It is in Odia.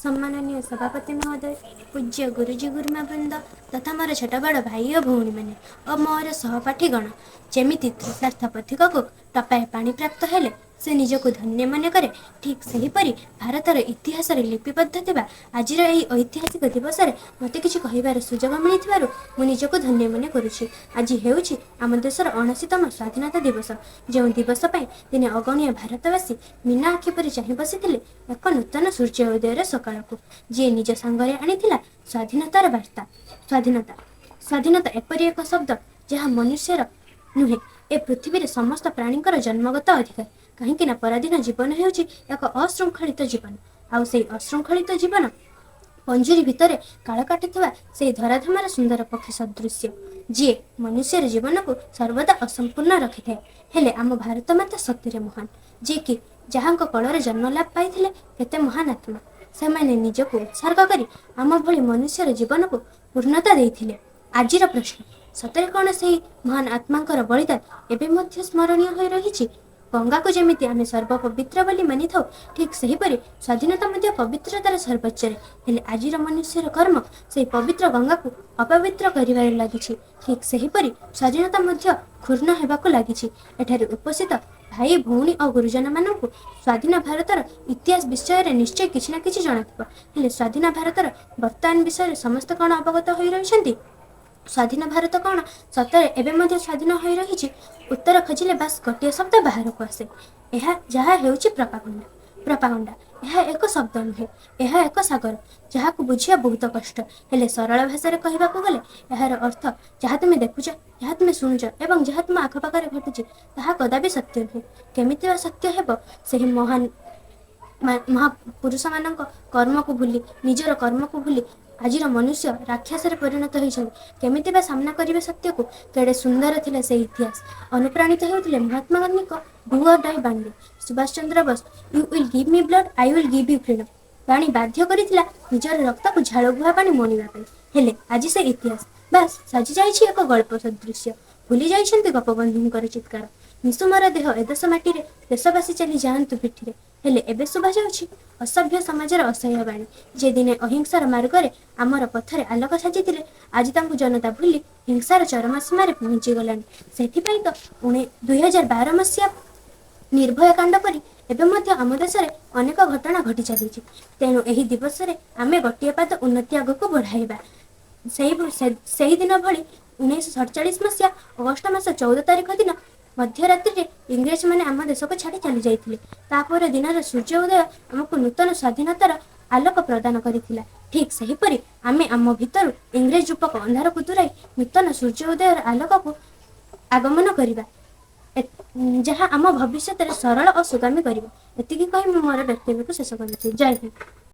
ସମ୍ମାନନୀୟ ସଭାପତି ମହୋଦୟ, ପୂଜ୍ୟ ଗୁରୁଜୀ ଗୁରୁମା ବୃନ୍ଦ ତଥା ମୋର ଛୋଟ ବଡ଼ ଭାଇ ଓ ଭଉଣୀମାନେ ଓ ମୋର ସହପାଠୀଗଣ, ଯେମିତି ତୃଷାର୍ତ୍ତ ପଥିକକୁ ଟପାଏ ପାଣି ପ୍ରାପ୍ତ ହେଲେ ସେ ନିଜକୁ ଧନ୍ୟ ମନେ କରେ, ଠିକ୍ ସେହିପରି ଭାରତର ଇତିହାସରେ ଲିପିବଦ୍ଧ ଥିବା ଆଜିର ଏହି ଐତିହାସିକ ଦିବସରେ ମୋତେ କିଛି କହିବାର ସୁଯୋଗ ମିଳିଥିବାରୁ ମୁଁ ନିଜକୁ ଧନ୍ୟ ମନେ କରୁଛି। ଆଜି ହେଉଛି ଆମ ଦେଶର 79ତମ ସ୍ୱାଧୀନତା ଦିବସ, ଯେଉଁ ଦିବସ ପାଇଁ ଦିନେ ଅଗଣିତ ଭାରତବାସୀ ମୀନ ଆଖି ପରି ଚାହିଁ ବସିଥିଲେ ଏକ ନୂତନ ସୂର୍ଯ୍ୟ ଉଦୟର ସକାଳକୁ, ଯିଏ ନିଜ ସାଙ୍ଗରେ ଆଣିଥିଲା ସ୍ୱାଧୀନତାର ବାର୍ତ୍ତା। ସ୍ୱାଧୀନତା, ସ୍ୱାଧୀନତା ଏପରି ଏକ ଶବ୍ଦ ଯାହା ମନୁଷ୍ୟର ନୁହେଁ, ଏ ପୃଥିବୀରେ ସମସ୍ତ ପ୍ରାଣୀଙ୍କର ଜନ୍ମଗତ ଅଧିକାର। କାହିଁକି ନା ପରାଧୀନ ଜୀବନ ହେଉଛି ଏକ ଅଶୃଙ୍ଖଳିତ ଜୀବନ, ଆଉ ସେଇ ଅଶୃଙ୍ଖଳିତ ଜୀବନ ପଞ୍ଜୁରୀ ଭିତରେ କାଳ କାଟୁଥିବା ସେଇ ଧରାଧାମର ସୁନ୍ଦର ପକ୍ଷୀ ସଦୃଶ୍ୟ, ଯିଏ ମନୁଷ୍ୟର ଜୀବନକୁ ସର୍ବଦା ଅସମ୍ପୂର୍ଣ୍ଣ ରଖିଥାଏ। ହେଲେ ଆମ ଭାରତ ମାତା ସତରେ ମହାନ, ଯିଏକି ଯାହାଙ୍କ କୋଳରେ ଜନ୍ମଲାଭ ପାଇଥିଲେ କେତେ ମହାନ ଆତ୍ମା, ସେମାନେ ନିଜକୁ ଉତ୍ସର୍ଗ କରି ଆମ ଭଳି ମନୁଷ୍ୟର ଜୀବନକୁ ପୂର୍ଣ୍ଣତା ଦେଇଥିଲେ। ଆଜିର ପ୍ରଶ୍ନ, ସତରେ କ'ଣ ସେହି ମହାନ ଆତ୍ମାଙ୍କର ବଳିଦାନ ଏବେ ମଧ୍ୟ ସ୍ମରଣୀୟ ହୋଇ ରହିଛି? ଗଙ୍ଗାକୁ ଯେମିତି ଆମେ ସର୍ବ ପବିତ୍ର ବୋଲି ମାନିଥାଉ, ଠିକ୍ ସେହିପରି ସ୍ୱାଧୀନତା ମଧ୍ୟ ପବିତ୍ରତାର ସର୍ବୋଚ୍ଚରେ। ହେଲେ ଆଜିର ମନୁଷ୍ୟର କର୍ମ ସେହି ପବିତ୍ର ଗଙ୍ଗାକୁ ଅପବିତ୍ର କରିବାରେ ଲାଗିଛି। ଠିକ୍ ସେହିପରି ସ୍ୱାଧୀନତା ମଧ୍ୟ କ୍ଷୁଣ୍ଣ ହେବାକୁ ଲାଗିଛି। ଏଠାରେ ଉପସ୍ଥିତ ଭାଇ ଭଉଣୀ ଓ ଗୁରୁଜନମାନଙ୍କୁ ସ୍ୱାଧୀନ ଭାରତର ଇତିହାସ ବିଷୟରେ ନିଶ୍ଚୟ କିଛି ନା କିଛି ଜଣାଥିବ। ହେଲେ ସ୍ୱାଧୀନ ଭାରତର ବର୍ତ୍ତମାନ ବିଷୟରେ ସମସ୍ତେ କ'ଣ ଅବଗତ ହୋଇ ରହିଛନ୍ତି? ସ୍ୱାଧୀନ ଭାରତ କ'ଣ ସତରେ ଏବେ ମଧ୍ୟ ସ୍ୱାଧୀନ ହୋଇ ରହିଛି? ଉତ୍ତର ଖୋଜିଲେ ବାସ୍ ଗୋଟିଏ ଶବ୍ଦ ବାହାରକୁ ଆସେ, ଏହା ଯାହା ହେଉଛି ପ୍ରପାଗଣ୍ଡା। ପ୍ରପାଗଣ୍ଡା ଏହା ଏକ ଶବ୍ଦ ନୁହେଁ, ଏହା ଏକ ସାଗର, ଯାହାକୁ ବୁଝିବା ବହୁତ କଷ୍ଟ। ହେଲେ ସରଳ ଭାଷାରେ କହିବାକୁ ଗଲେ ଏହାର ଅର୍ଥ, ଯାହା ତୁମେ ଦେଖୁଛ, ଯାହା ତୁମେ ଶୁଣୁଛ ଏବଂ ଯାହା ତୁମ ଆଖପାଖରେ ଘଟୁଛି, ତାହା କଦାପି ସତ୍ୟ ନୁହେଁ। କେମିତି ବା ସତ୍ୟ ହେବ? ସେହି ମହାନ ମହାପୁରୁଷମାନଙ୍କ କର୍ମକୁ ଭୁଲି, ନିଜର କର୍ମକୁ ଭୁଲି ଆଜିର ମନୁଷ୍ୟ ରାକ୍ଷସରେ ପରିଣତ ହୋଇଛନ୍ତି। କେମିତି ବା ସାମ୍ନା କରିବେ ସତ୍ୟକୁ? କେଡ଼େ ସୁନ୍ଦର ଥିଲା ସେଇ ଇତିହାସ! ଅନୁପ୍ରାଣିତ ହେଉଥିଲେ ମହାତ୍ମା ଗାନ୍ଧୀଙ୍କ "ଡୁ ଅର୍ ଡାଇ" ବାଣୀରେ। Subhash Chandra Bose "You will give me blood, I will give you freedom" ବାଣୀ ବାଧ୍ୟ କରିଥିଲା ନିଜର ରକ୍ତକୁ ଝାଳ ବୁହା ପାଣି ମଣିବା ପାଇଁ। ହେଲେ ଆଜି ସେ ଇତିହାସ ବାସ୍ ସାଜି ଯାଇଛି ଏକ ଗଳ୍ପ ସଦୃଶ୍ୟ। ଭୁଲି ଯାଇଛନ୍ତି ଗୋପବନ୍ଧୁଙ୍କର ଚିତ୍କାର, "ମିଶୁ ମୋର ଦେହ ଏଦେଶ ମାଟିରେ, ଦେଶବାସୀ ଚାଲି ଯାଆନ୍ତୁ ପିଠିରେ"। ହେଲେ ଏବେ ଶୁଭାଯାଉଛି ଅସଭ୍ୟ ସମାଜର ଅସହ୍ୟ ବାଣୀ। ଯେ ଦିନେ ଅହିଂସାର ମାର୍ଗରେ ଆମର ପଥରେ ଆଲୋକ ସାଜିଥିଲେ, ଆଜି ତାଙ୍କୁ ଜନତା ଭୁଲି ହିଂସାର ଚରମ ସୀମାରେ ପହଞ୍ଚିଗଲାଣି। ସେଥିପାଇଁ ତ 2012 ମସିହା ନିର୍ଭୟା କାଣ୍ଡ ପରି ଏବେ ମଧ୍ୟ ଆମ ଦେଶରେ ଅନେକ ଘଟଣା ଘଟି ଚାଲିଛି। ତେଣୁ ଏହି ଦିବସରେ ଆମେ ଗୋଟିଏ ପାଦ ଉନ୍ନତି ଆଗକୁ ବଢ଼ାଇବା। ସେହିଦିନ ଭଳି 1947 ମସିହା ଅଗଷ୍ଟ ମାସ 14 ତାରିଖ ଦିନ ମଧ୍ୟରାତ୍ରିରେ ଇଂରେଜମାନେ ଆମ ଦେଶକୁ ଛାଡ଼ି ଚାଲି ଯାଇଥିଲେ। ତାପରେ ଦିନର ସୂର୍ଯ୍ୟ ଉଦୟ ଆମକୁ ନୂତନ ସ୍ୱାଧୀନତାର ଆଲୋକ ପ୍ରଦାନ କରିଥିଲା। ଠିକ୍ ସେହିପରି ଆମେ ଆମ ଭିତରୁ ଇଂରେଜ ରୂପକ ଅନ୍ଧାରକୁ ଦୂରାଇ ନୂତନ ସୂର୍ଯ୍ୟ ଉଦୟର ଆଲୋକକୁ ଆଗମନ କରିବା, ଯାହା ଆମ ଭବିଷ୍ୟତରେ ସରଳ ଓ ସୁଗାମୀ କରିବ। ଏତିକି କହି ମୁଁ ମୋର ବକ୍ତବ୍ୟକୁ ଶେଷ କରୁଛି। ଜୟ ହିନ୍ଦ।